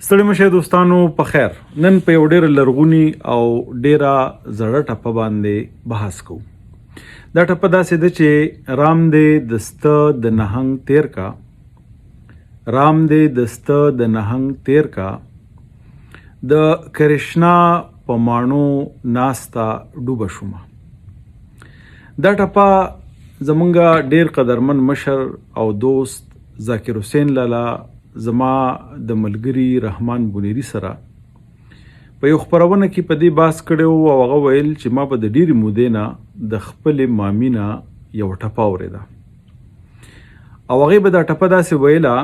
ستړي مشه دوستانو، په خیر. نن په یو ډیره لرغوني او ډیره زړه ټپه باندې بحث کوو. دا ټپه داسې ده چې رام دې د سته د نهنګ تیر کا، رام دې د سته د نهنګ تیر کا، د کرشنا په ماڼو ناسته ډوبه شومه. دا ټپه زمونږ ډیر قدرمن مشر او دوست ذاکر حسین لالا زما د ملګري رحمان بونیري سره په یو خپرونه کې په دې بحث کړی و، او هغه ویل چې ما به د ډېرې مودې نه د خپلې مامي نه یوه ټپه اورېده، او هغې به دا ټپه داسې ویله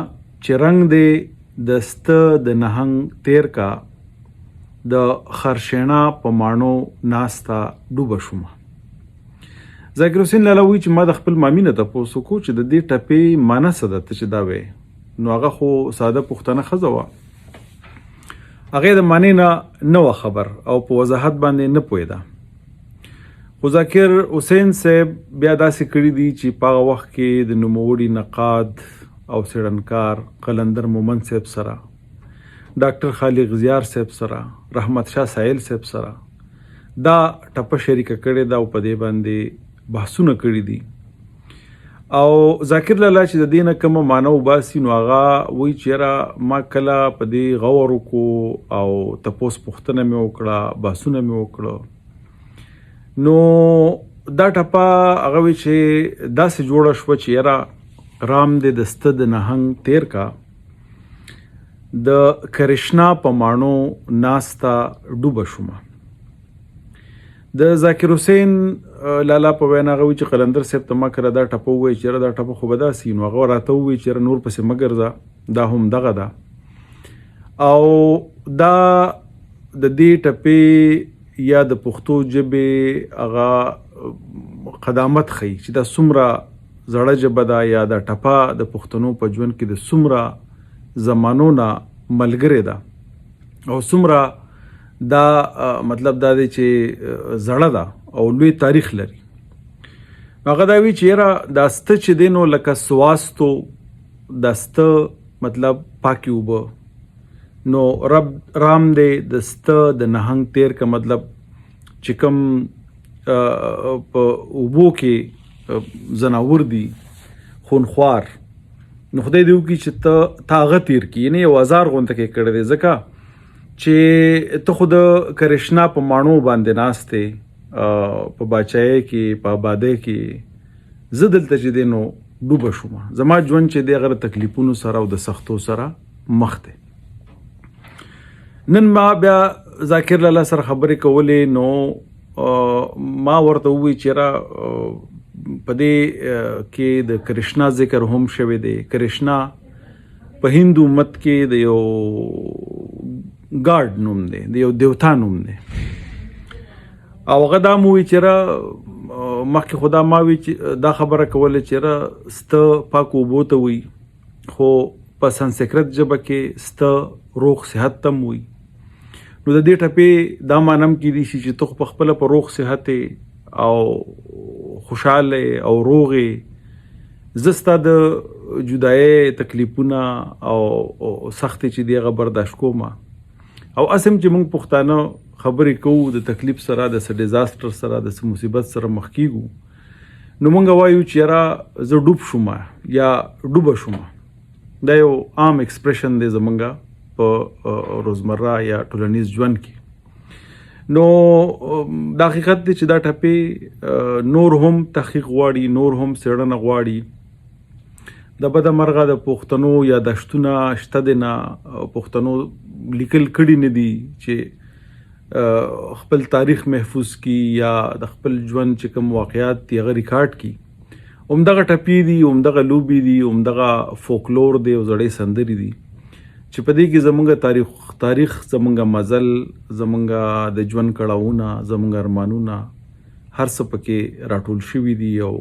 چې رنګ دې د سته د نهنګ تیر کا، د خرشیڼا په ماڼو ناسته ډوبه شومه. ذاکر حسین لالا وایي چې ما د خپل مامي نه تپوس وکړو چې د دې ټپې معنی څه ده، ته چې دا وایې. نو هغه خو ساده پښتنه ښځه وه، هغې د معنی نه نه وه خبر او په وضاحت باندې نه پوهېده. خو ذاکر حسین صاحب بیا داسې کړي دي چې په هغه وخت کې د نوموړي نقاد او څېړنکار قلندر مومند صاحب سره، ډاکټر خالق زیار صاحب سره، رحمت شاه ساحل صاحب سره دا ټپه شریکه کړې ده او په دې باندې بحثونه کړي دي. او ذاکر لالا چې د دې نه کومه معنی وباسي نو هغه وایي چې یاره ما کله په دې غور وکړو او تپوس پوښتنه مې وکړه، بحثونه مې وکړه، نو دا ټپه هغه وایي چې داسې جوړه شوه چې یاره رام دې د سته د نهنګ تیر کا، د کرشنا په ماڼو ناسته ډوبه شومه. د ذاکر حسین لالا په وینا هغه وایي چې قلندر صاحب ته ما کله دا ټپه وویل چې یاره دا ټپه خو به داسې وي، نو هغه راته وویل چې یاره نور پسې مه ګرځه، دا هم دغه ده. او دا د دې ټپې یا د پښتو ژبې هغه قدامت ښیي چې دا څومره زړه ژبه ده، یا دا ټپه د پښتنو په ژوند کې د څومره زمانو نه ملګرې ده او څومره دا مطلب دا دی چې زړه ده او لوی تاریخ لري. هغه دا وی چې یاره دا سته چې دی نو لکه سواستو دا سته مطلب پاکې اوبه، نو رب رام دی د سته د نهنګ تیر که، مطلب چې کوم په اوبو کې ځناور دي خونخوار، نو خدای دې وکړي چې ته تا هغه تیر کړي، یعنې یو ازار غونته کې کړی دی، ځکه چې ته خو د کرشنا په ماڼو باندې ناست یې، په باچایۍ کې، په آبادۍ کې، زه دلته چې دی نو ډوبه شوم، زما ژوند چې دی هغه د تکلیفونو سره او د سختو سره مخ دی. نن ما بیا ذاکر لالا سره خبرې کولې، نو ما ورته وویل چې را په دې کې د کرشنا ذکر هم شوی دی. کرشنا په هندو مت کې د یو ګارډ نوم دی، د یو دیوتا نوم دی. او هغه دا مو وی چې را مخکې خدا ما وی چې دا خبره کوله چې را سته پاکو اوبو ته وي، خو په سنسکرت ژبه کې سته روغ صحت ته هم وي. نو د دې ټپې دا معنی هم کېدای شي چې ته خو په خپله په روغ صحت او خوشحاله او روغ یې، زه ستا د جدایۍ تکلیفونه او سختې چې دی هغه برداشت کوم. او هسې هم چې موږ پښتانه خبرې کوو د تکلیف سره، د څه ډیزاسټر سره، د څه مصیبت سره مخ کېږو، نو موږ وایو چې یاره زه ډوب شوم یا ډوبه شوم. دا یو عام اکسپریشن دی زمونږ په روزمره یا ټولنیز ژوند کې. نو دا حقیقت دی چې دا ټپې نور هم تحقیق غواړي، نور هم څېړنه غواړي. د بده مرغه د پښتنو یادښتونه شته دی نه، پښتنو لیکل کړي نه دي چې خپل تاریخ محفوظ کی یا د خپل ژوند چې کوم واقعات دي هغه ریکارډ کی. همدغه ټپې دي، همدغه لوبې دي، همدغه فوکلور دی او زړې سندرې دي چې په دې کې زمونږ تاریخ، زمونږ مزل، زمونږ د ژوند کړاوونه، زمونږ ارمانونه، هر څه پکې راټول شوي دي او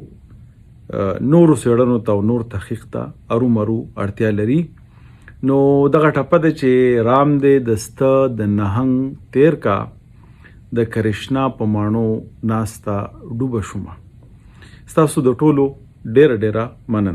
نورو څېړنو ته او نور تحقیق ته ارومرو اړتیا لري. نو دغه ټپه ده چې رام دې د سته د نهنګ تیر کا، د کرشنا په ماڼو ناسته ډوبه شومه. ستاسو د ټولو ډېره ډېره مننه.